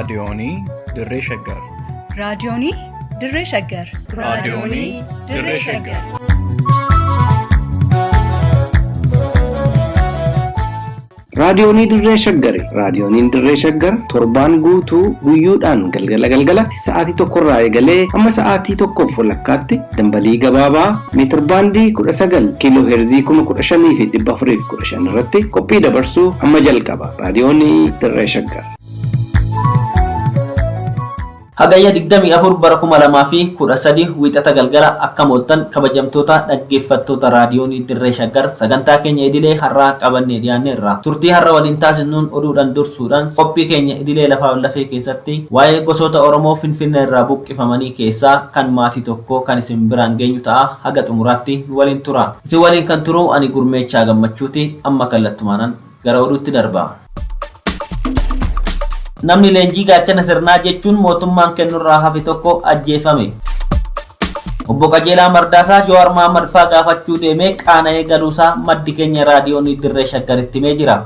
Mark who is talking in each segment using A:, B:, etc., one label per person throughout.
A: Raadiyoonii Dirree Shaggar.
B: Raadiyoonii Dirree Shaggar.
A: Raadiyoonii Dirree Shaggar.
C: Raadiyoonii Dirree Shaggari. Raadiyooniin Dirree Shaggar torbaan guutuu guyyoodhaan galgala galgalatti sa'aatii tokkorraa eegalee hamma sa'aatii tokkoof walakkaatti dambalii gabaabaa meetirbaandii 19 kiiloo heerzii 15,415 irratti qophii dabarsuu hamma jalqaba. Raadiyoonii Dirree Shaggar.
D: Hagayya 24 bara 2013 wiixata galgala akkam ooltan kabajamtoota dhaggeeffattoota raadiyoonii Dirree Shaggar sagantaa keenya idilee har'aa qabannee dhiyaanneerra. Turtii har'a waliin taasisnuun oduudhaan dursuudhaan qophii keenya idilee lafaa lafee keessatti waa'ee gosoota Oromoo Finfinnee irraa buqqifamanii keessaa kan maatii tokkoo kan isin biraan geenyu ta'a haga xumuraatti nu waliin tura. Isin waliin kan turu ani Gurmeechaa Gammachuuti amma kallattumaanan gara oduutti darba. Namni leenjii gaachana sirnaa jechuun mootummaan kennurraa hafe tokko ajjeefame. Obbo Qajeelaa Mardaasaa Jawaar Mahaammad faa gaafachuu deemee qaana'ee galuusaa maddi keenya raadiyoonii Dirree Shaggaritti himee jira.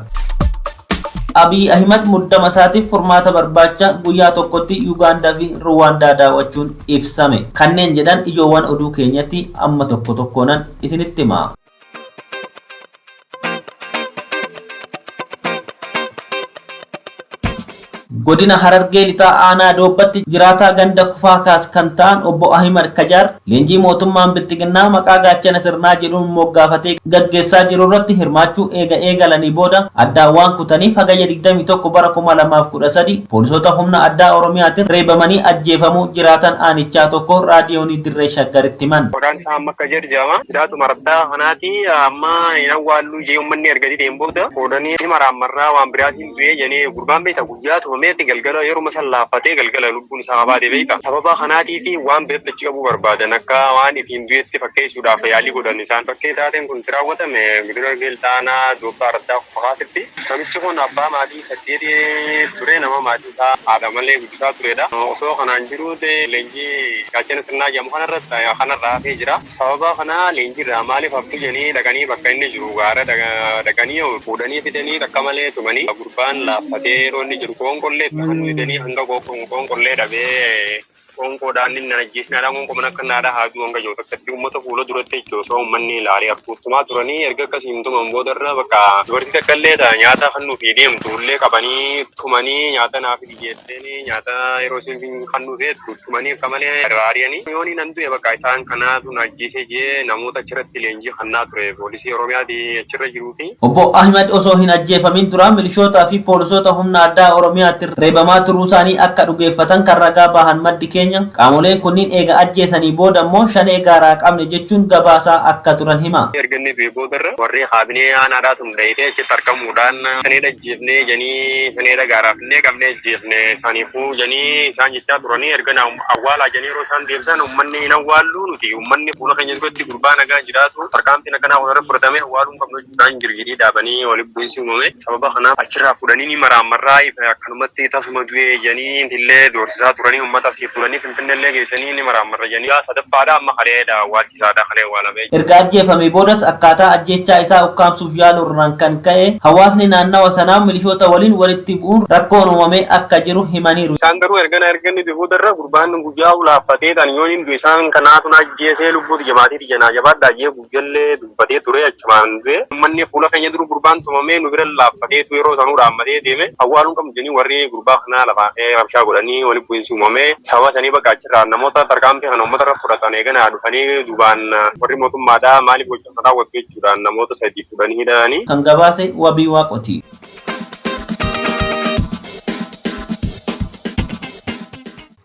D: Abiy Ahimad muddama isaatiif furmaata barbaacha guyyaa tokkotti Yuugaandaa fi Ruwaandaa daawwachuun ibsame. Kanneen jedhan ijoowwan oduu keenyatti amma tokko tokkoonan isinitti hima. Godina Harargee Lixaa Aanaa Doobbatti jiraataa ganda Kufaa Kaas kan ta'an Obbo Ahimad Kajaar leenjii mootummaan Bilxiginnaa maqaa gaachana sirnaa jedhuun moggaafatee gaggeessaa jiru irratti hirmaachuu eega eegalanii booda addaan waan kutaniif Hagayya 21 bara 2013 poolisoota humna addaa Oromiyaatiin reebamanii ajjeefamuu jiraataan aanichaa tokko raadiyoonii Dirree Shaggaritti himan.
E: Maqaan isaa amma Kajar jedhama. Jiraatuma araddaa kanaati. Amma hin awwaalluu jee uummanni erga dideen booda fuudhanii ni maraammarraa waan biraatiin du'ee jedhanii gurbaan beekta guyyaa tumameetti galgala yeruma san laaffatee galgala lubbuun isaa baate beekta. Sababa kanaatii fi waan biratti achi qabuu barbaadan akka waan ifiin du'etti fakkeessuudhaaf yaalii godhan isaan. Bakkee taateen kun itti raawwatame Godina Geelxaanaa Doobbaa Araddaa Kufaasitti. Namichi kun abbaa maatii saddeetii ture nama maatii isaa haadha malee guddisaa turedha. Osoo kanaan jiruu leenjii gaachana sirnaa jedhamu kanarratti kanarraa hafee jira. Sababa kana leenjiirraa maaliif haftu jedhanii dhaqanii bakka inni jiru gaara dhaqanii fuudhanii fidanii akka malee tumanii gurbaan laaffatee yeroo inni jiru qoonqollee itti kan fidanii hanga qoonqollee dhabee qoonqoodhaan inni nan ajjeesinaadhaan qoonqoo mana akka naadhaa haaduu hanga jiru takkatti uummata fuula duratti jechuudha osoo uummanni ilaalee arguutumaa turanii erga akkasiin tuman boodarra bakka dubartii takka illee nyaata kan nuuf deemtu illee qabanii tumanii nyaata naaf jetteen nyaata yeroo isin kan nuuf tumanii akka malee raariyanii yooni nan du'e bakka isaan kanaatu na ajjeesee jee namoota achirratti leenjii kannaa ture poolisii Oromiyaati achirra jiruu fi.
D: Obbo Ahimad osoo hin ajjeefamin dura milishootaa fi poolisoota humna addaa Oromiyaatti reebamaa turuu isaanii akka dhugeeffatan kan ragaa bahan maddi keenya qaamoleen kunniin eega ajjeesanii booda immoo shanee gaaraa qabne jechuun gabaasaa akka turan hima.
E: Erga inni du'e boodarra warri kaabinee aanaadhaa tun dhayitee achitti argamuudhaan shanee ajjeefnee janii shanee gaaraaf illee qabnee ajjeefne saniifuu janii isaan jechaa turanii erga awwaalaa janii yeroo isaan deemsan uummanni hin awwaallu nuti uummanni fuula keenya duratti gurbaa nagaa jiraatu tarkaanfiin akkanaa warra fudhatamee awwaaluu hin qabnu jechuudhaan girgirii dhaabanii walitti bu'iinsi uumame sababa kanaaf achirraa fuudhanii ni maraammarraa akkanumatti tasuma du'e janii illee doorsisaa turanii uummata asii fuudhanii finfinnee illee geessanii ni maraammarra janii sadaffaadha amma kaleedha awwaalchisaadha kalee awwaalamee.
D: Erga ajjeefamee boodas akkaataa ajjeechaa isaa ukkaamsuuf yaaluurraan kan ka'e hawaasni naannawa sanaa milishoota waliin walitti bu'uun rakkoon uumamee akka jiru himaniiru.
E: Isaan garuu erga erga inni du'e boodarra gurbaan guyyaa ulaaffatee tan yoo inni du'e isaan kanaatu na ajjeesee lubbuuti jabaatee janaa jabaadhaa jee guyyallee dubbatee ture achumaan du'e. Uummanni fuula keenya dura gurbaan tumamee nu bira laaffateetu yeroo sanuu dhaammatee deeme awwaaluun qabnu jedhanii warri gurbaa kanaa lafaa rabshaa godhanii walitti bu'iinsi uumamee sababa sanii bakka achirraa namoota tarkaanfii kana uummata irra fudhatan eegana dhufanii duubaan warri mootummaadhaa maaliif gocha kana raawwattu jechuudhaan namoota sadii fuudhanii hidhanii.
D: Kan gabaase Wabii Waaqoti.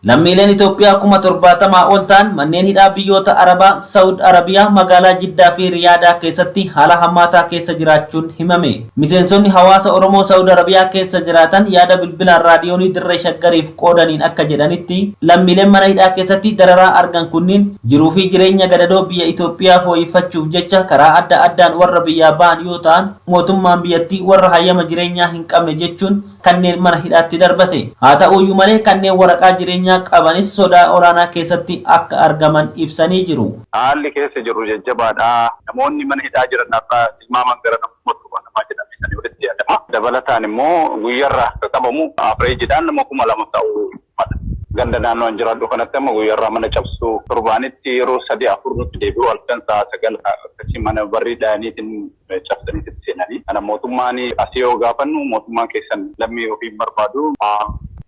D: Lammiileen Itoophiyaa 70,000 ol ta'an manneen hidhaa biyyoota Arabaa, Saawud Arabiyaa, magaalaa Jiddaa fi Riyaadaa keessatti haala hammaataa keessa jiraachuun himame. Miseensonni hawaasa Oromoo Saawud Arabiyaa keessa jiraatan yaada bilbilaan raadiyoonii Dirree Shaggariif qoodaniin akka jedhanitti lammiileen mana hidhaa keessatti dararaa argan kunniin jiruu fi jireenya gadadoo biyya Itoophiyaa fooyyeffachuuf jecha karaa adda addaan warra biyyaa ba'an yoo ta'an mootummaan biyyattii warra hayyama jireenyaa hin qabne jechuun kanneen mana hidhaatti darbate. Haa ta'uyyuu malee kanneen waraqaa jireenyaa qabanis sodaa olaanaa keessatti akka argaman ibsanii jiru.
F: Haalli keessa jirru jajjabaadha. Namoonni mana hidhaa jiran akka tilmaaman gara nama 70,000 jedhamee kan walitti yaadama. Dabalataan immoo guyyaarraa akka qabamu average-dhaan nama 2000 ta'uu mala. Ganda naannoo an jiraadhu kanatti amma guyyaarraa mana cabsuu, torbaanitti yeroo sadii afur nutti deebi'u, halkan sa'a 9 akkasii mana barrii dhahaniitiin cabsaniitti seenanii. Kana mootummaan asii yoo gaafannu, mootummaan keessan lammii ofii hin barbaadu,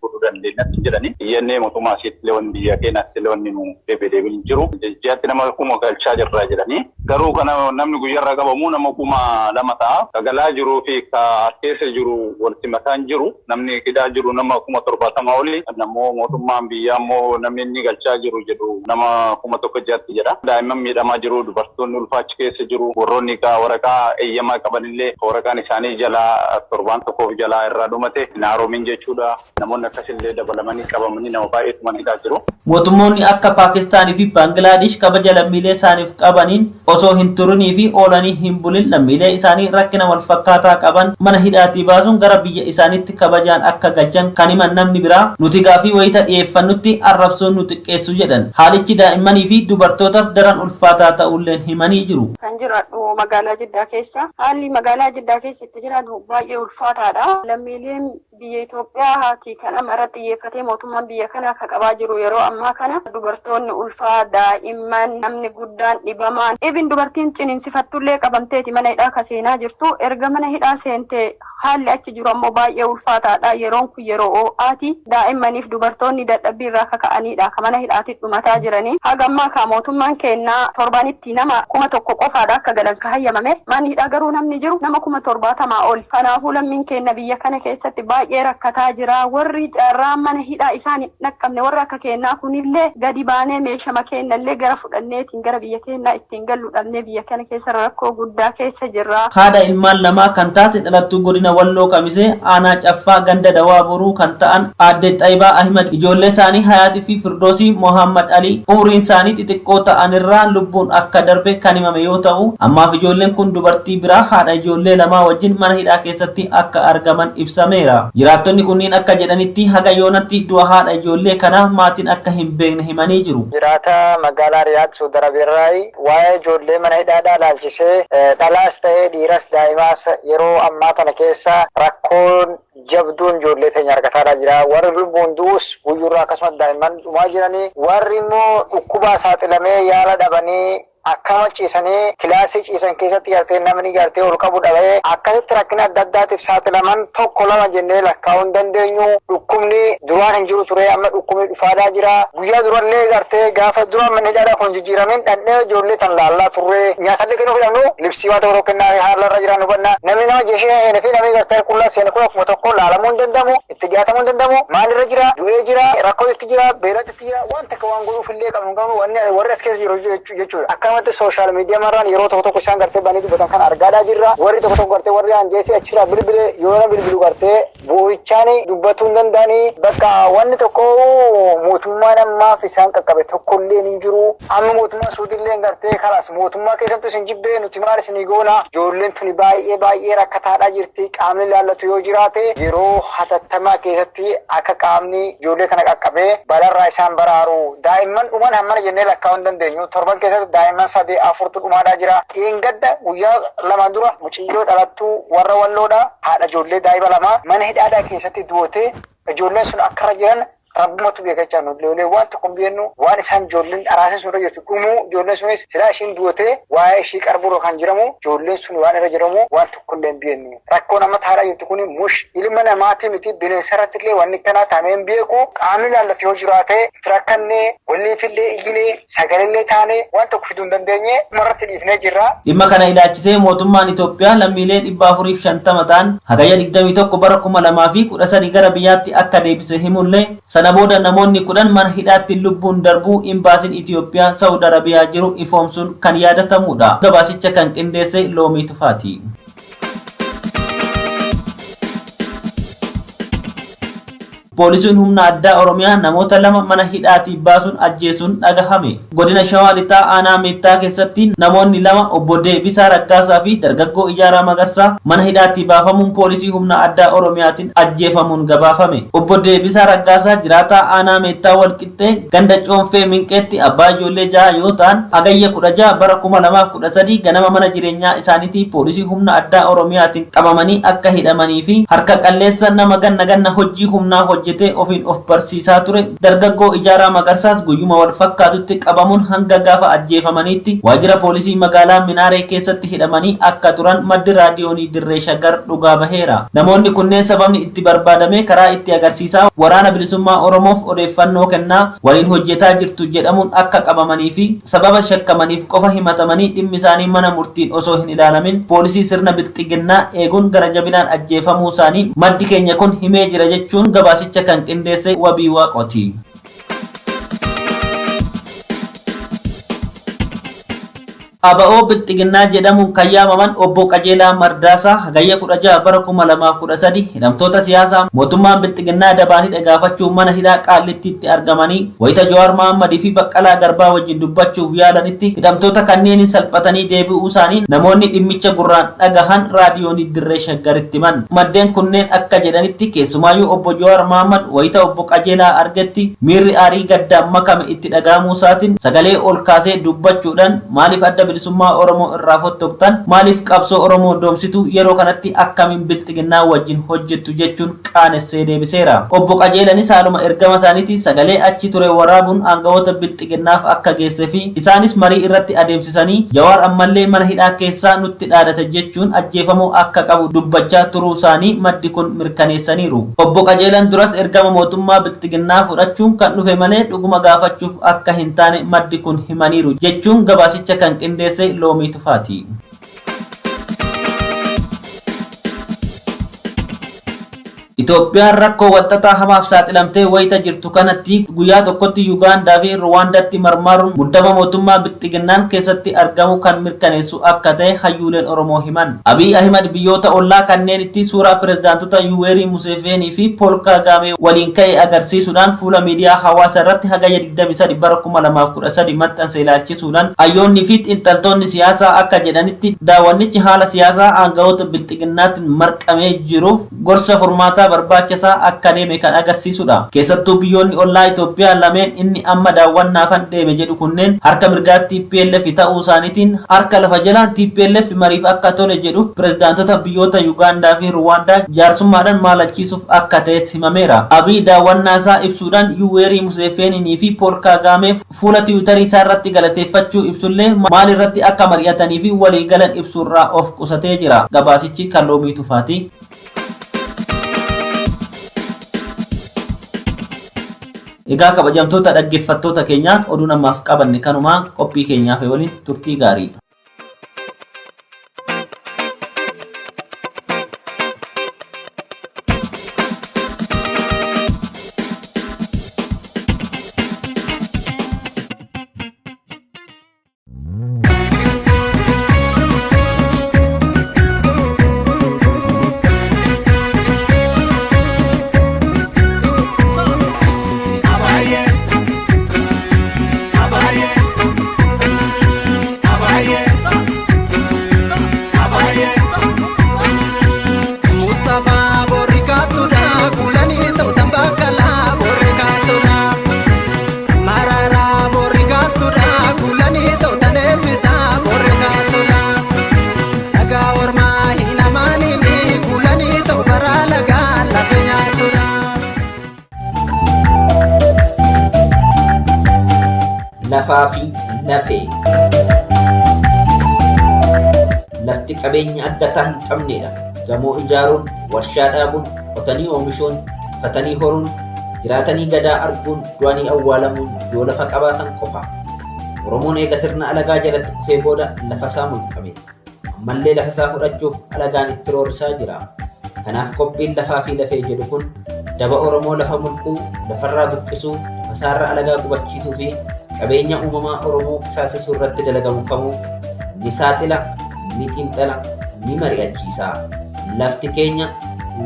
F: godhuu dandeenyatti jedhanii iyyannee, mootummaa asiitti illee wanni biyya keenyaatti illee wanni nu deebi'e deebiin hin jiru. Ji'aatti nama 1000 galchaa jirra jedhanii, garuu kana namni guyyaarraa qabamu nama 2000 ta'a. Ka galaa jiruu fi ka keessa jiru walitti mataan jiru, namni hidhaa jiru nama 70,000 oli. Ammoo mootummaan biyyaa immoo namni inni galchaa jiru jedhu nama 1000 ji'aatti jedha. Daa'imman miidhamaa jiru, dubartoonni ulfaachi keessa jiru, warroonni waraqaa eeyyamaa qabanillee waraqaan isaanii jalaa torbaan tokkoof jalaa irraa dhumate hin haaroomin jechuudha. Namoonni akkasillee dabalamanii qabamanii nama baay'eetu mana hidhaa jiru.
D: Mootummoonni akka Paakistaanii fi Baangilaadish kabaja lammiilee isaaniif qabaniin osoo hin turinii fi oolanii hin bulin lammiilee isaanii rakkina walfakkaataa qaban mana hidhaatii baasuun gara biyya isaaniitti kabajaan akka galchan kan himan namni biraa, nuti gaafii wayita dhiyeeffannutti arrabsoon nu xiqqeessu jedhan. Haalichi daa'immanii fi dubartootaaf daran ulfaataa ta'uulleen himanii jiru.
G: Kan jiraadhu magaalaa Jiddaa keessa. Haalli magaalaa Jiddaa keessa itti jiraannu baay'ee ulfaataadha. Lammiileen biyya Itoophiyaati kan amma irratti xiyyeeffatee mootummaan biyya kanaa akka qabaa jiru yeroo ammaa kana dubartoonni ulfaa, daa'imman, namni guddaan, dhibamaan, even dubartiin ciniinsifattullee qabamteeti mana hidhaa ka seenaa jirtu. Erga mana hidhaa seente haalli achi jiru ammoo baay'ee ulfaataadha. Yeroon kun yeroo ho'aati. Daa'immaniif dubartoonni dadhabbii irraa kaka'aniidha ka mana hidhaatti dhumataa jiranii. Haga ammaa ka mootummaan kennaa torbanitti nama 1000 qofaadha akka galan ka hayyamame. Manni hidhaa garuu namni jiru nama 70,000 ol. Kanaafuu lammiin keenya biyya kana keessatti baay'ee rakkataa jira. Warri carraa mana hidhaa isaan hin dhaqqabne, warri akka keenyaa kunillee gadi baanee meeshama keenyallee gara fudhanneetiin gara biyya keenyaa ittiin gallu dhabnee biyya kana keessa rakkoo guddaa keessa jirra.
D: Haadha ilmaan lamaa kan taate, dhalattuu godina Walloo Kamisee aanaa Caffaa ganda Dawaa Boruu kan ta'an aadde Xayibaa Ahimad, ijoollee isaanii Hayaatii fi Firdoosii Mohammad Alii umriin isaanii xixiqqoo ta'anirraa lubbuun akka darbe kan himame yoo ta'u, ammaaf ijoolleen kun dubartii biraa haadha ijoollee lamaa wajjin mana hidhaa keessatti akka argaman ibsameera. Jiraattonni kunniin akka jedhanitti, haga yoonatti du'a haadha ijoollee kanaa maatiin akka hin beekne himanii jiru.
H: Jiraata magaalaa Riyaad, Suud Arabiyaarraayi. Waa'ee ijoollee mana hidhaadhaa laalchisee, dhalaas ta'ee dhiiras daa'imaas, yeroo ammaa tana keessa rakkoon jabduun ijoollee teenya argataadhaa jira. Warri lubbuun du'us guyyurraa akkasumas daa'imman dhumaa jiranii. Warri immoo dhukkubaa saaxilamee yaala dhabanii akkama ciisanii kilaasii ciisan keessatti gartee namni gartee ol qabu dhabee akkasitti rakkina adda addaatiif saaxilaman tokko lama jennee lakkaa'uu hin dandeenyu. Dhukkubni duraan hin jiru ture, amma dhukkubni dhufaadhaa jira. Guyyaa durallee gartee gaafa dura manni hidhaadhaa kun jijjiiramin dhandhee ijoollee tan laallaa turre, nyaatallee kennuu fedhannu, libsii waan tokko tokko kennaa fi haala irra jiran hubanna. Namni nama jeeshee seene fi namni gartee qullaa seene kun akkuma tokko laalamuu hin danda'amu, itti dhiyaatamuu hin danda'amu. Maalirra jira? Du'ee jira, rakkoo itti jira, beelatti itti jira, waan takka waan godhuuf illee qabnu hin qabnu wanni warri as keessa jiru jechuudha. Akkanumatti social media marraan yeroo tokko tokko isaan gartee banii dubbatan kan argaadhaa jirra. Warri tokko tokko gartee warri aanjee fi achirraa bilbile yoo nama bilbilu gartee boo'ichaan dubbatuu hin danda'anii, bakka wanni tokko mootummaan ammaaf isaan qaqqabe tokkollee hin jiru. Amma mootummaan Suudiillee gartee kalaas mootummaa keessattuu isin jibbee, nuti maal isinii goona? Ijoolleen tuni baay'ee baay'ee rakkataadhaa jirti. Qaamni ilaallatu yoo jiraate yeroo hatattamaa keessatti akka qaamni ijoollee tana qaqqabee balarraa isaan baraaru. Daa'imman dhuman hammana jennee lakkaa'uu hin dandeenyu. Torban keessatti daa'imman sadii afurtu dhumaadhaa jira. Dheengadda guyyaa lamaan dura muciyyoo dhalattuu warra Walloodha. Haadha ijoollee daa'ima lamaa mana hidhaadhaa keessatti du'ootee, ijoolleen sun akka irra jiran rabbumatu beeka jechaa, nu ijoollee waan tokko hin beeknu, waan isaan ijoolleen dharaaseen sun irra jirtu dhumuu. Ijoolleen sunis silaa ishiin du'ootee waa'ee ishii qarbuurra kan jiramu, ijoolleen sun waan irra jiramu waan tokko illee hin beeknu. Rakkoon amma taaraa jirtu kun mush ilma namaati miti, bineensa irratti illee wanni akkanaa taamee hin beeku. Qaamni ilaallatu yoo jiraate, rakkannee waliifillee iyyinee sagalellee taane waan tokko fiduu hin dandeenye, irratti dhiifnee jirra.
D: Dhimma kana ilaalchisee mootummaan Itoophiyaa lammiilee 450 ta'an Hagayya 21 bara 2013 gara biyyaatti akka deebise himullee, sana booda namoonni 10 mana hidhaatti lubbuun darbuu Imbaasiin Itoophiyaa Sa'ud Arabiyaa jiru ifoomsuun kan yaadatamudha. Gabaasicha kan qindeesse Loomii Tufaati. Poolisiin humna addaa Oromiyaa namoota 2 mana hidhaatii baasuun ajjeesuun dhagahame. Godina Shawaa Lixaa Aanaa Meettaa keessatti namoonni 2 Obbo Deebisaa Raggaasaa fi Dargaggoo Ijaaraa Magarsaa mana hidhaatii baafamuun poolisii humna addaa Oromiyaatiin ajjeefamuun gabaafame. Obbo Deebisaa Raggaasaa jiraataa Aanaa Meettaa Walqixxee ganda Coonfee Minqeetti abbaa ijoollee 6 yoo ta'an Hagayya 16 bara 2013 ganama mana jireenyaa isaaniitii poolisii humna addaa Oromiyaatiin qabamanii akka hidhamanii fi harka qalleessa nama ganna ganna hojii humnaa hojjetee ofiin of barsiisaa ture dargaggoo Ijaaraa Magarsaas guyyuma wal fakkaatutti qabamuun hanga gaafa ajjeefamaniitti waajjira poolisii magaalaa Minaaree keessatti hidhamanii akka turan maddi raadiyoonii Dirree Shaggar dhugaa baheera. Namoonni kunneen sababni itti barbaadame karaa itti agarsiisaa waraana bilisummaa Oromoof odeeffannoo kennaa waliin hojjetaa jirtu jedhamuun akka qabamanii fi sababa shakkamaniif qofa himatamanii dhimmi isaanii mana murtiin osoo hin ilaalamin poolisii sirna bilxiginnaa eeguun gara jabinaan ajjeefamuu isaanii maddi keenya kun himee jira jechuun gabaasicha kan qindeesse Wabii Waaqooti. ABO Bilxiginnaa jedhamuun kan yaamaman Obbo Qajeelaa Mardaasaa Hagayya 16 bara 2013 hidhamtoota siyaasaa mootummaan Bilxiginnaa dabaan hidhe gaafachuu mana hidhaa Qaallittiitti argamanii wayita Jawaar Mohaammadii fi Baqqalaa Garbaa wajjin dubbachuuf yaalanitti hidhamtoota kanneeniin salphatanii deebi'uu isaanii namoonni dhimmicha gurraan dhagahan Raadiyoonii Dirree Shaggaritti himan. Maddeen kunneen akka jedhanitti keessumaayyuu Obbo Jawaar Mohaammad wayita Obbo Qajeelaa argetti miirri aarii gaddaan makame itti dhaga'amuu isaatiin sagalee ol kaasee dubbachuudhaan maaliif Adda Bilisummaa Oromoo irraa fottoqxan, maaliif qabsoo Oromoo doomsitu, yeroo kanatti akkamiin Bilxiginnaa wajjin hojjettu jechuun qaanessee deebiseera. Obbo Qajeelanis haaluma ergama isaaniitiin sagalee achi ture waraabuun aangawoota Bilxiginnaaf akka geesse fi isaanis marii irratti adeemsisanii Jawaar ammallee mana hidhaa keessaa nutti dhaadata jechuun ajjeefamuu akka qabu dubbachaa turuu isaanii maddi kun mirkaneessaniiru. Obbo Qajeelan duras ergama mootummaa Bilxiginnaa fudhachuun kan dhufe malee dhuguma gaafachuuf akka hin taane maddi kun himaniiru jechuun gabaasicha kan qindeesse Loomii Tufaati. Itoophiyaan rakkoo walxaxaa hamaaf saaxilamtee wayita jirtu kanatti guyyaa tokkotti Yugaandaa fi Ruwaandaatti marmaaruun muddama mootummaa Bilxiginnaan keessatti argamu kan mirkaneessu akka ta'e hayyuuleen Oromoo himan. Abiy Ahimad biyyoota ollaa kanneenitti suuraa pirezidaantota Yuweerii Museeveenii fi Pool Kaagaamee waliin ka'e agarsiisuudhaan fuula miidiyaa hawaasaa irratti Hagayya 23 bara 2013 maxxanse ilaalchisuudhaan hayyoonni fi xiinxaltoonni siyaasaa akka jedhanitti daawwannichi haala siyaasaa aanga'oota Bilxiginnaatiin marqamee jiruuf gorsa furmaataa barbaachasaa akka deeme kan agarsiisudha. Keessattuu biyyoonni ollaa Itoophiyaa lameen inni amma daawwannaafan deeme jedhu kunneen harka mirgaa tplf ta'uusaaniitiin harka lafa jalaan tplf mariif akka tole jedhuuf pirezidaantota biyyoota Yugaandaa fi Ruwaandaa jaarsummaadhaan maalalchiisuuf akka ta'es himameera. Abiy daawwannaasaa ibsuudhaan Yuweerii Museefeeninii fi Pool Kaagaamee fuula tiwutarii isaarratti galateeffachuu ibsullee maal irratti akka mari'atanii fi walii galan ibsuurraa of qusatee jira. Gabaasichi kan Loomii Tufaati. Egaa kabajamtoota dhaggeeffattoota keenyaa oduun ammaaf qabanne kanumaa qophii keenyaaf waliin turtii gaarii.
I: Mustafa borikatudha kulani ta'uudhaan bakka laa borikatudha. Marara borikatudha kulani ta'uudhaan eebbisa borikatudha. Dhagaa ormaa hin amaanini kulani ta'u bara lagaa lafa nyaatudha.
D: Lafaa fi lafee. Lafti qabeenya addataa hin qabnedha. Gamoo ijaaruun, warshaa dhaabuun, qotanii oomishuun, tikfatanii horuun, jiraatanii gadaa arguun, du'anii awwaalamuun yoo lafa qabaatan qofa. Oromoon eega sirna alagaa jalatti kufee booda lafa isaa mulqame. Ammallee lafa isaa fudhachuuf alagaan itti roorrisaa jira. Kanaaf qophiin lafaa fi lafee jedhu kun daba Oromoo lafa mulquu, lafarraa buqqisuu, lafa isaarra alagaa qubachiisuu fi qabeenya uumamaa Oromoo qisaasessuu irratti dalagamu kamuu ni saaxila, ni xiinxala, ni mari'achiisa. Lafti keenya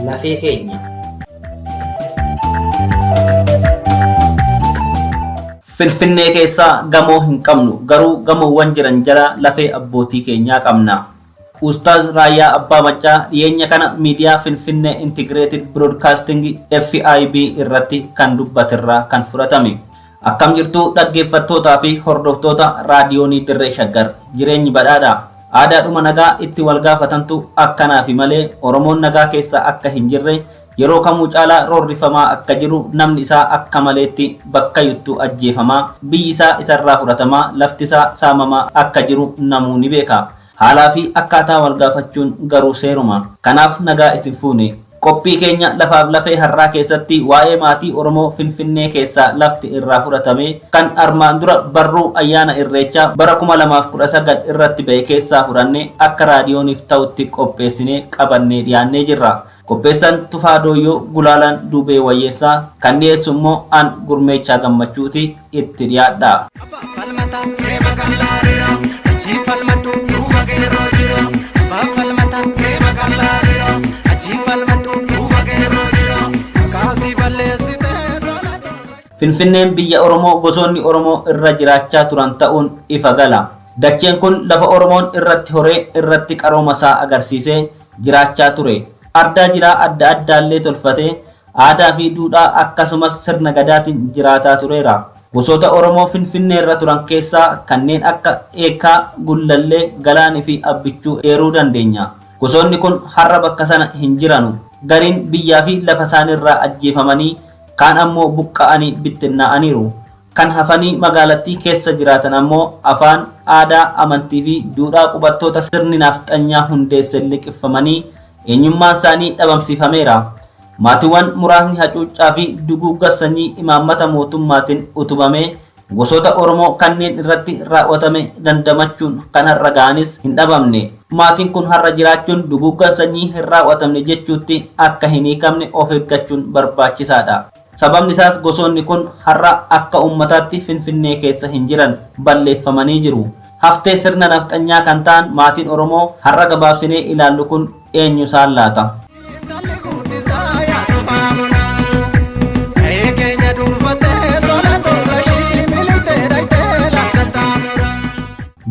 D: lafee keenya. Finfinnee keessaa gamoo hin qabnu, garuu gamoowwan jiran jala lafee abbootii keenyaa qabna. Ustaaz Raayyaa Abbaa Maccaa dhiyeenya kana miidiyaa Finfinnee Integrated Broadcasting FIB irratti kan dubbaterraa kan fudhatame. Akkam jirtu dhaggeeffattootaa fi hordoftoota raadiyoonii Dirree Shaggar, jireenyi badhaadha. Aadaadhuma nagaa itti wal gaafatantu akkanaafi malee Oromoon nagaa keessa akka hin jirre, yeroo kamuu caalaa roorrifamaa akka jiru, namni isaa akka maleetti bakkayuttuu ajjeefamaa, biyyi isaa isarraa fudhatamaa, lafti isaa saamamaa akka jiru namuu ni beeka. Haalaa fi akkaataa wal gaafachuun garuu seeruma. Kanaaf nagaa isin fuune. Qophii keenya lafaaf lafee har'aa keessatti waa'ee maatii Oromoo Finfinnee keessaa lafti irraa fudhatame kan armaan dura barruu ayyaana Irreechaa bara 2019 irratti ba'e keessaa fudhannee akka raadiyooniif ta'utti qopheessinee qabannee dhiyaannee jirra. Qopheessaan Tufaa Dooyyoo, Gulaalaan Duubee Wayyeessaa, kan dhiyeessu immoo an Gurmeechaa Gammachuuti, itti dhiyaadha.
I: Falmata deema kallaareera achii falmadhu duuba qeerroo jira. Abbaan falmata deema kallaareera achii falmadhu duuba qeerroo jira. Maqaasii balleessitee tola tola.
D: Finfinneen biyya Oromoo gosoonni Oromoo irra jiraachaa turan ta'uun ifa gala. Dacheen kun lafa Oromoon irratti horee, irratti qarooma isaa agarsiisee jiraachaa ture. Ardaa jiraa adda addaallee tolfatee aadaa fi duudhaa akkasumas sirna gadaatiin jiraataa tureera. Gosoota Oromoo Finfinnee irra turan keessaa kanneen akka Eekaa, Gullallee, Galaanii fi Abbichuu eeruu dandeenya. Gosoonni kun har'a bakka sana hin jiranu. Gariin biyyaa fi lafa isaaniirraa ajjeefamanii, kaan ammoo buqqa'anii bittinnaa'aniiru. Kan hafanii magaalattii keessa jiraatan ammoo afaan, aadaa, amantii fi duudhaa qubattoota sirni naafxanyaa hundeesseen liqimfamanii eenyummaan isaanii dhabamsiifameera. Maatiiwwan muraasni hacuuccaa fi duguugga sanyii imaammata mootummaatiin utubamee gosoota Oromoo kanneen irratti raawwatame dandamachuun kan har'a ga'anis hin dhabamne. Maatiin kun har'a jiraachuun duguugga sanyii hin raawwatamne jechuutti akka hin hiikamne of eeggachuun barbaachisaadha. Sababni isaas gosoonni kun har'a akka uummataatti Finfinnee keessa hin jiran, balleeffamanii jiru. Haftee sirna nafxanyaa kan ta'an maatiin Oromoo har'a gabaabsinee ilaallu kun eenyu isaan laata?
I: Intalli guddisaa yaa tufaamunaa. Gahee keenya duufatee tola tola ishii miliqxee dhayitee lakkataa muraa.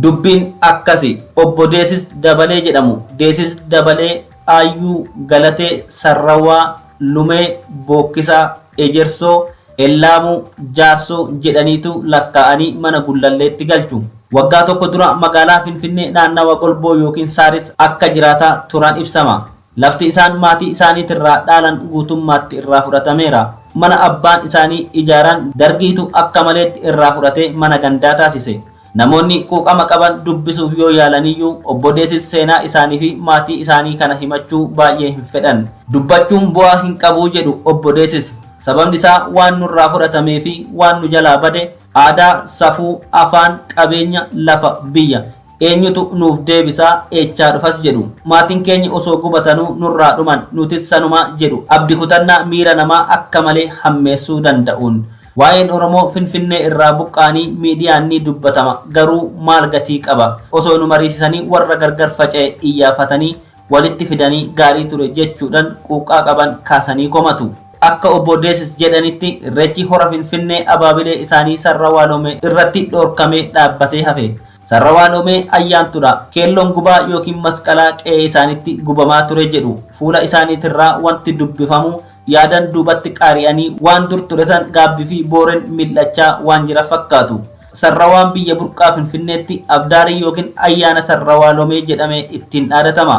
D: Dubbiin akkasi. Obbo Deesis Dabalee jedhamu. Deesis Dabalee Aayyuu Galatee Sarrawaa Lumee Bookkisaa Ejersoo Ellaamuu Jaarsoo jedhaniitu lakkaa'anii mana Gullalleetti galchu. Waggaa tokko dura magaalaa Finfinnee naannawa Golboo yookiin Saaris akka jiraataa turan ibsama. Lafti isaan maatii isaaniitirraa dhaalan guutummaatti irraa fudhatameera. Mana abbaan isaanii ijaaran dargiitu akka maleetti irraa fudhatee mana gandaa taasise. Namoonni quuqama qaban dubbisuuf yoo yaalaniyyuu obbo Deesis seenaa isaanii fi maatii isaanii kana himachuu baay'ee hin fedhan. Dubbachuun bu'aa hin qabuu jedhu obbo Deesis. Sababni isaa waan nurraa fudhatamee fi waan nu jalaa bade, aadaa, safuu, afaan, qabeenya, lafa, biyya eenyutu nuuf deebisaa, eechaa dhufas jedhu. Maatiin keenya osoo gubatanuu nurraa dhuman, nutis sanuma jedhu abdi kutannaa miira namaa akka malee hammeessuu danda'uun. Waa'een Oromoo Finfinnee irraa buqqa'anii miidiyaan ni dubbatama, garuu maal gatii qaba? Osoo nu mariisisanii warra gargar faca'e iyyaafatanii walitti fidanii gaarii ture jechuudhaan quuqqaa qaban kaasanii komatu. Akka obbo Deesis jedhanitti Irreechi hora Finfinnee abaabilee isaanii Sarrawaa Loomee irratti dhorkamee dhaabbatee hafe. Sarrawaa Loomee ayyaantudha. Keelloon gubaa yookiin masqalaa qe'ee isaanitti gubamaa ture jedhu. Fuula isaaniitirraa wanti dubbifamu yaadan duubatti qaari'anii waan dur ture san gaabbii fi booreen mil'achaa waan jira fakkaatu. Sarrawaan biyya burqaa Finfinneetti abdaarii yookiin ayyaana Sarrawaa Loomee jedhamee ittiin dhaadatama.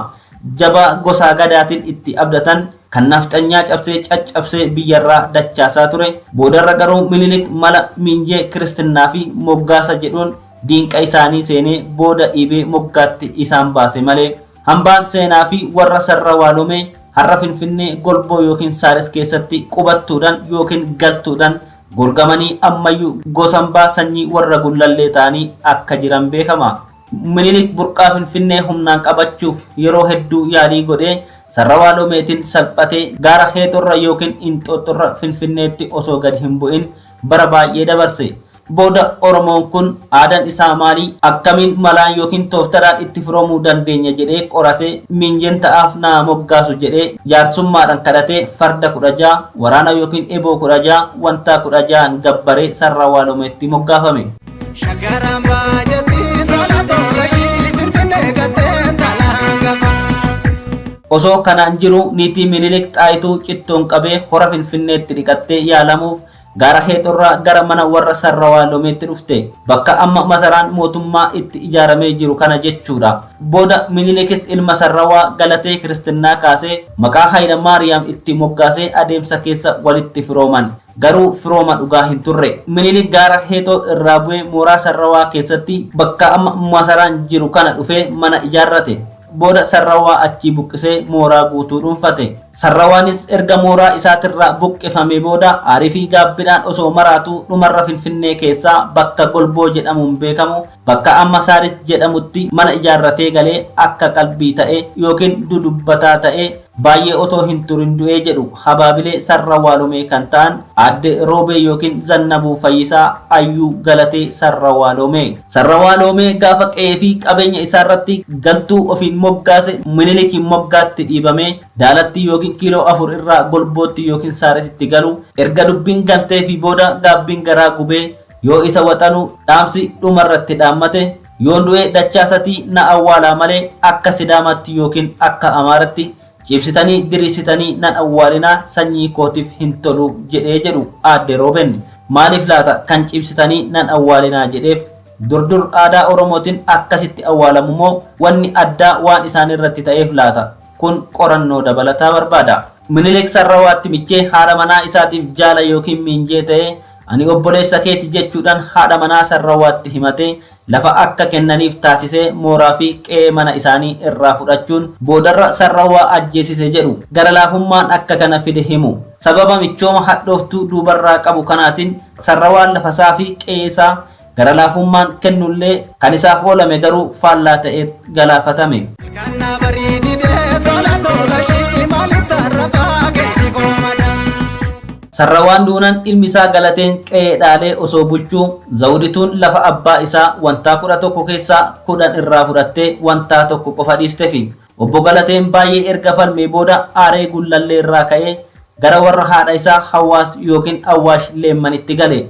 D: Jabaa gosaa gadaatiin itti abdatan kan nafxanyaa cabsee caccabsee biyyarraa dachaasaa ture. Boodarra garuu Minilik mala miinjee kiristinnaa fi moggaasa jedhuun diinqa isaanii seenee booda dhiibee moggaatti isaan baase malee. Hambaan seenaa fi warra Sarrawaa Loomee har'a Finfinnee Golboo yookiin Saaris keessatti qubattuudhaan yookiin galtuudhaan gorgamanii ammayyuu gosambaa sanyii warra Gullallee ta'anii akka jiran beekama. Minilik burqaa Finfinnee humnaan qabachuuf yeroo hedduu yaalii godhee Sarrawaa Loomeetiin salphatee gaara Heexorra yookiin Inxooxxorra Finfinneetti osoo gadi hin bu'in bara baay'ee dabarse. Booda Oromoon kun aadaan isaa maalii, akkamiin malaan yookiin tooftadhaan itti firoomuu dandeenya jedhee qoratee miinjeen ta'aaf naa moggaasu jedhee jaarsummaadhaan kadhatee farda 16, waraana yookiin eboo 16, wantaa 16 gabbaree Sarrawaa Loomeetti moggaafame.
I: Shaggaraan baajetti tola tola ishii Finfinnee gattee tola hangafa.
D: Osoo kanaan jiru niitii Minilik Xaayituu cittoon qabee hora Finfinneetti dhiqattee yaalamuuf gaara Heexorraa gara mana warra Sarrawaa Loomeetti dhufte. Bakka amma masaraan mootummaa itti ijaaramee jiru kana jechuudha. Booda Minilikis ilma Sarrawaa galatee kiristinnaa kaasee maqaa Hayila Maariyaam itti moggaasee adeemsa keessa walitti firooman. Garuu firooma dhugaa hin turre. Minilik gaara Heexoo irraa bu'ee mooraa Sarrawaa keessatti bakka amma masaraan jiru kana dhufee mana ijaarrate. Booda Sarrawaa achii buqqisee mooraa guutuu dhuunfate. Sarrawaanis erga mooraa isaatirraa buqqifamee booda aarii fi gaabbiidhaan osoo maraatu dhumarra Finfinnee keessaa bakka Golboo jedhamuun beekamu bakka amma Saaris jedhamutti mana ijaarratee galee akka qalbii ta'e yookiin dudubbataa ta'e baay'ee otoo hin turin du'ee jedhu habaabilee Sarrawaa Loomee kan ta'an aadde Roobee yookiin Zannabuu Fayyisaa Ayyuu Galatee Sarrawaa Loomee. Sarrawaa Loomee gaafa qe'ee fi qabeenya isaarratti galtuu ofiin moggaase Minilikiin moggaatti dhiibamee daalatti yookiin kiiloo 4 irraa Golbootti yookiin Saarisitti galu erga dubbiin galtee fi booda gaabbiin garaa gubee yoo isa waxalu dhaamsi dhumarratti dhaammate yoon du'e dachaa satii na awwaalaa malee akka Sidaamaatti yookiin akka Amaaratti cibsitanii diriirsitanii nan awwaalinaa sanyii kootiif hin tolu jedhee jedhu aadde Rooben. Maaliif laata kan cibsitanii nan awwaalinaa jedheef? Durdur aadaa Oromootiin akkasitti awwaalamu moo wanni addaa waan isaanirratti ta'eef laata? Kun qorannoo dabalataa barbaada. Minilik Sarrawaatti michee haadha manaa isaatiif jaala yookiin miinjee ta'ee ani obboleessa keeti jechuudhaan haadha manaa Sarrawaatti himatee lafa akka kennaniif taasisee mooraa fi qe'ee mana isaanii irraa fudhachuun boodarra Sarrawaa ajjeesise jedhu. Gara laafummaan akka kana fide himu. Sababa michooma hadhooftuu duubarraa qabu kanaatiin Sarrawaan lafasaa fi qe'ee isaa gara laafummaan kennullee kan isaaf oolame garuu faallaa ta'ee galaafatame.
I: Kan bareedidee tola tola ishii maalitti arrafaa keessi koomada.
D: Sarrawaan duunan ilmi isaa Galateen qe'ee dhaalee osoo bulchuu Zawudituun lafa abbaa isaa wantaa 11 keessaa 10 irraa fudhattee wantaa tokko qofa dhiistefi. Obbo Galateen baay'ee erga falmee booda aaree Gullallee irraa ka'ee gara warra haadha isaa Hawaas yookiin Awwaash Leemmanitti gale.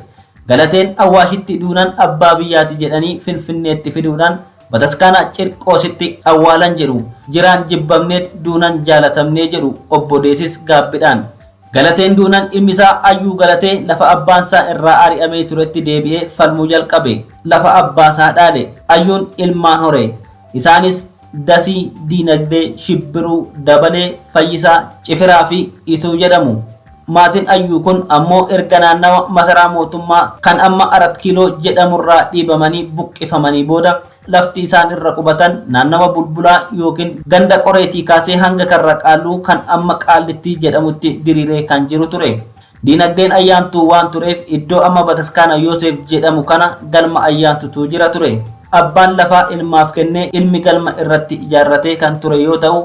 D: Galateen Awwaashitti duunan abbaa biyyaati jedhanii Finfinneetti fiduudhaan bataskaana Cirqoositti awwaalan jedhu. Jiraan jibbamneet duunan jaalatamnee jedhu obbo Deesis gaabbiidhaan. Galateen duunan ilmi isaa Ayyuu Galatee lafa abbaansaa irraa ari'amee turetti deebi'ee falmuu jalqabe. Lafa abbaasaa dhaale. Ayyuun ilmaan hore. Isaanis Dasii, Diinagdee, Shibbiruu, Dabalee, Fayyisaa, Cifiraa fi Ituu jedhamu. Maatiin Ayyuu kun ammoo erga naannawa masaraa mootummaa kan amma Arat Kiiloo jedhamurraa dhiibamanii buqqifamanii booda lafti isaan irra qubatan naannawa Bulbulaa yookiin ganda Qoreetii kaasee hanga Karra Qaalluu kan amma Qaallittii jedhamutti diriiree kan jiru ture. Diinagdeen Ayyaantuu waan tureef iddoo amma bataskaana Yoosef jedhamu kana galma Ayyaantutu jira ture. Abbaan lafaa ilmaaf kennee ilmi galma irratti ijaarratee kan ture yoo ta'u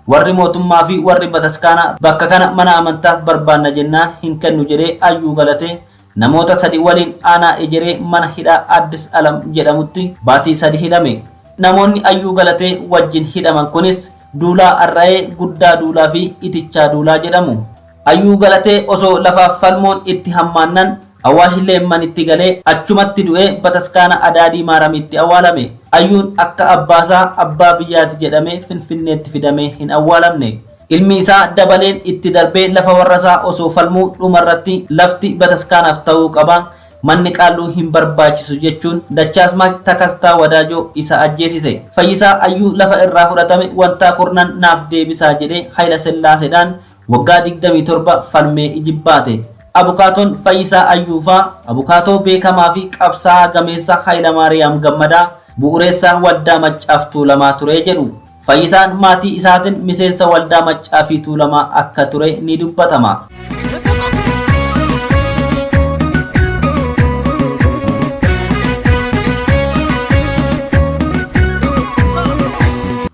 D: warri mootummaa fi warri bataskaana bakka kana mana amantaaf barbaanna jennaan hin kennu jedhee Ayyuu Galatee namoota 3 waliin aanaa Ejeree mana hidhaa Addis Alam jedhamutti baatii 3 hidhame. Namoonni Ayyuu Galatee wajjin hidhaman kunis Duulaa Arra'ee, Guddaa Duulaa fi Itichaa Duulaa jedhamu. Ayyuu Galatee osoo lafaaf falmuun itti hammaannan Awaash Leemmanitti galee achumatti du'ee bataskaana Adaadii Maaramitti awwaalame. Ayyuun akka abbaasaa abbaa biyyaati jedhamee Finfinneetti fidamee hin awwaalamne. Ilmi isaa Dabaleen itti darbee lafa warrasaa osoo falmuu dhumarratti lafti bataskaanaaf ta'uu qaba, manni qaalluu hin barbaachisu jechuun Dachaasmaach Takastaa Wadaajoo isa ajjeesise. Fayyisaa Ayyuu lafa irraa fudhatame wantaa kurnan naaf deebisaa jedhee Hayila Sillaaseedhaan waggaa 27 falmee ijibbaate. Abukaatoon Fayyisaa Ayyuufaa abukaatoo beekamaa fi qabsaa'aa gameessa Hayilamaariyaam Gammadaa bu'ureessaa Waldaa Maccaaf Tuulamaa ture jedhu. Fayyisaan maatii isaatiin miseensa Waldaa Maccaa fi Tuulamaa akka ture ni dubbatama.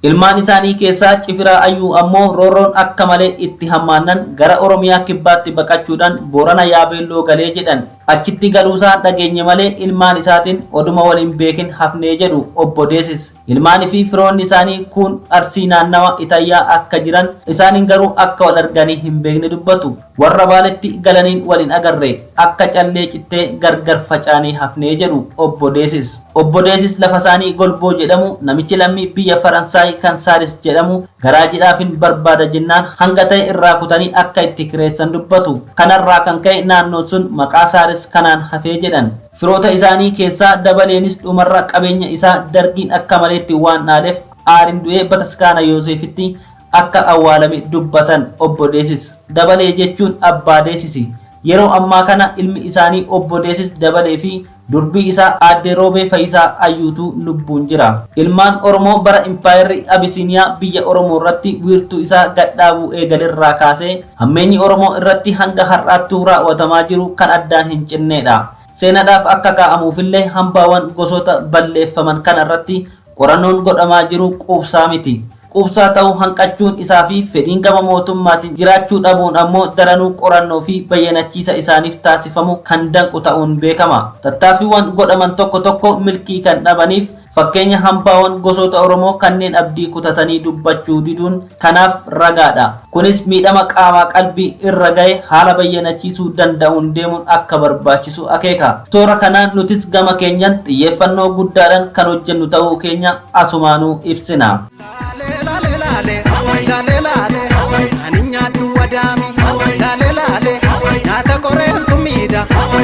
D: Ilmaan isaanii keessaa Cifiraa Ayyuu ammoo roorroon akka malee itti hammaannan gara Oromiyaa Kibbaatti baqachuudhaan Boorana Yaabeelloo galee jedhan. Achitti galuusaa dhageenye malee ilmaan isaatiin oduma wal hin beekin hafnee jedhu Obbo Deesis. Ilmaanii fi firoonni isaanii kuun Arsii naannawa Itayyaa akka jiran isaaniin garuu akka wal arganii hin beekne dubbatu. Warra Baaletti galaniin wal hin agarre, akka callee cittee gargar facaanee hafne jedhu Obbo Deesis. Obbo Deesis lafasaanii Golboo jedhamu namichi lammii biyya Faransaay kan Saaris jedhamu garaajiidhaafin barbaada jennaan hanga ta'e irraa kutanii akka itti kireessan dubbatu. Kanarraa kan ka'e naannoon sun maqaa Saaris kanaan hafe jedhan. Firoota isaanii keessaa Dabaleenis dhumarra qabeenya isaa Dargiin akka maleetti waan dhaaleef aariin du'ee Bataskaana Yooseefitti akka awwaalame dubbatan Obbo Deesis. Dabalee jechuun abbaa Deesisi. Yeroo ammaa kana ilmi isaanii Obbo Deesis Dabalee fi durbii isaa Aadde Roobee Fayisaa Ayyuutu lubbuun jira. Ilmaan Oromoo bara Impaayerri Abisiiniyaa biyya Oromoo irratti wiirtuu isaa gad dhaabuu eegalerraa kaasee hammeenyi Oromoo irratti hanga har'aattuu raawwatamaa jiru kan addaan hin cinneedha. Seenadhaaf akka kaa'amuufillee hambaawan gosoota balleeffaman kana irratti qorannoon godhamaa jiru quubsaa miti. Quubsaa ta'uu hanqachuun isaa fi fedhiin gama mootummaatiin jiraachuu dhabuun ammoo daranuu qorannoo fi bayyanachiisa isaaniif taasifamu kan danqu ta'uun beekama. Tattaaffiiwwan godhaman tokko tokko milkii kan dhabaniif fakkeenya hambaawan gosoota Oromoo kanneen abdii kutatanii dubbachuu diduun kanaaf ragaadha. Kunis miidhama qaamaa qalbii irra gahe haala bayyanachiisuu danda'uun deemuun akka barbaachisu akeeka. Toora kanaan nutis gama keenyan xiyyeeffannoo guddaadhaan kan hojjennu ta'uu keenya asumaanuu ibsina.
I: Ani nyaadhu wadaami laalee laalee nyaata qoreef summiidha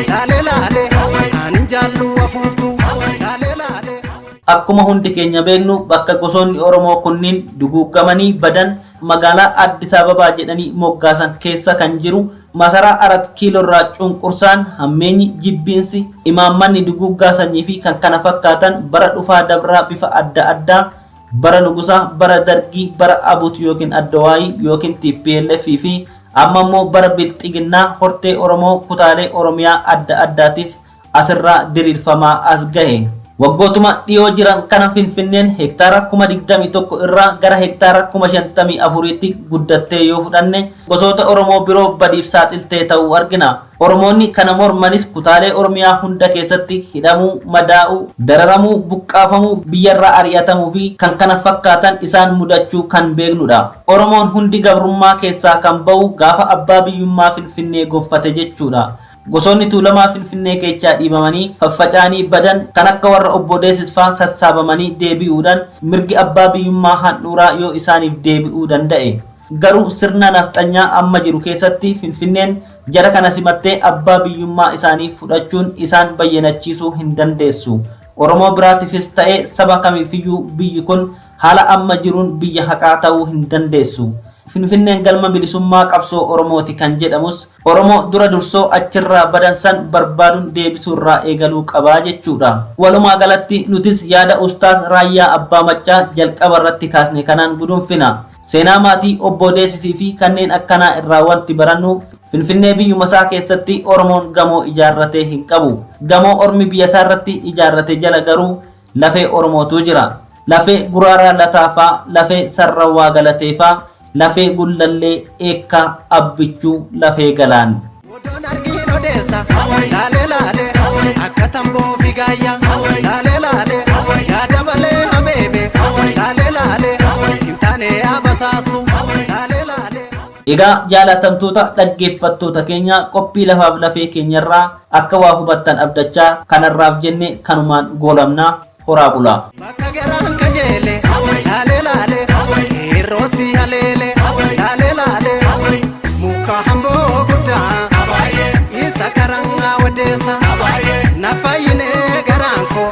I: laalee laalee ani jaallu afuuftu laalee laalee.
D: Akkuma hundi keenya beeknu bakka gosoonni Oromoo kunniin duguuggamanii badan magaalaa Addis Ababaa jedhanii moggaasan keessa kan jiru masaraa Arat Kiiloorraa cunqursaan, hammeenyi, jibbiinsi, imaammanni duguuggaa sanyii fi kan kana fakkaatan bara dhufaa dabraa bifa adda addaa bara Nugusaa, bara Dargii, bara Abut yookiin Addawaayii yookiin tplf fi amma immoo bara Bilxiginnaa hortee Oromoo kutaalee Oromiyaa adda addaatiif asirraa diriirfamaa as gahe. Waggootuma dhiyoo jiran kana Finfinneen hektaara 21,000 irraa gara hektaara 54,000tti guddattee yoo fudhanne gosoota Oromoo biroo badiif saaxiltee ta'uu argina. Oromoonni kana mormanis kutaalee Oromiyaa hunda keessatti hidhamuu, madaa'uu, dararamuu, buqqaafamuu, biyyarraa ari'atamuu fi kan kana fakkaatan isaan mudachuu kan beeknudha. Oromoon hundi gabrummaa keessaa kan ba'u gaafa abbaa biyyummaa Finfinnee gonfate jechuudha. Gosoonni Tuulamaa Finfinnee keechaa dhiibamanii faffaca'anii badan kan akka warra Obbo Deesis faa sassaabamanii deebi'uudhaan mirgi abbaa biyyummaa handhuuraa yoo isaaniif deebi'uu danda'e. Garuu sirna nafxanyaa amma jiru keessatti Finfinneen jara kana simattee abbaa biyyummaa isaanii fudhachuun isaan bayyanachiisuu hin dandeessu. Oromoo biraatifis ta'e saba kamiifiyyuu biyyi kun haala amma jiruun biyya haqaa ta'uu hin dandeessu. Finfinneen galma bilisummaa qabsoo Oromooti kan jedhamus Oromoo dura dursoo achirraa badan san barbaadun deebisuurraa eegaluu qaba jechuudha. Walumaa galatti nutis yaada Ustaaz Raayyaa Abbaa Maccaa jalqaba irratti kaasne kanaan gudunfina. Seenaa maatii Obboo Deesisii fi kanneen akkanaa irraa wanti barannu Finfinnee biyyumasaa keessatti Oromoon gamoo ijaarratee hin qabu. Gamoo ormi biyyasaarratti ijaarrate jala garuu lafee Oromootu jira. Lafee Guraaraa Lataa faa, lafee Sarrawwaa Galatee faa, lafee Gullallee, Eekkaa, Abbichuu, lafee Galaan.
I: Odoon argiin odeessa laalee laalee akka tamboo fi gaayya laalee laalee yaada malee hameeme laalee laalee siin taanee abasaasu laalee laalee.
D: Egaa jaalatamtoota dhaggeeffattoota keenya qophii lafaaf lafee keenyarraa akka waa hubattan abdachaa kanarraaf jenne kanumaan goolabna horaa bulaa.
I: Bakka garaan qajeele laalee laalee qeerroo si haleele laalee laalee muka hamboo guddaa isa karaa wadeessa na fayyine garaan koo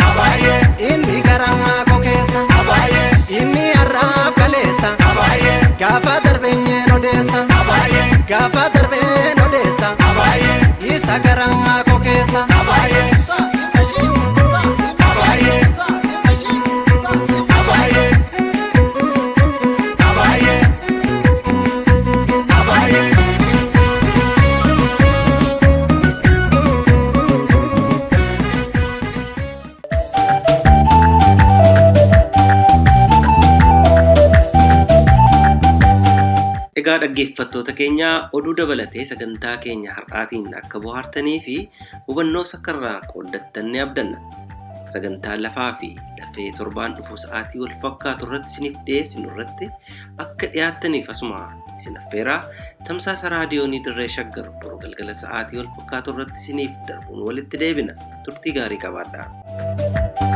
I: inni garaa koo keessa inni har'aaf kaleessa gaafa darbeenyeen odeessa gaafa darbeen odeessa isa garaa koo keessa.
C: Egaa dhaggeeffattoota keenya, oduu dabalatee sagantaa keenya har'aatiin akka bohaartanii fi hubannoo sakkarraa qooddattan ni abdanna. Sagantaa lafaa fi lafee torbaan dhufu sa'aatii wal fakkaatu irratti isiniif dhiyeessinu irratti akka dhiyaattaniif asuma isin affeeraa, tamsaasa raadiyoonii Dirree Shaggar boru galgala sa'aatii wal fakkaatu irratti isiniif darbuun walitti deebina. Turtii gaarii qabaadhaa.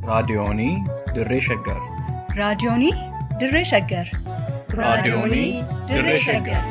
A: Raadiyoonii Dirree Shaggar.
B: Raadiyoonii Dirree Shaggar.
A: Raadiyoonii Dirree Shaggar.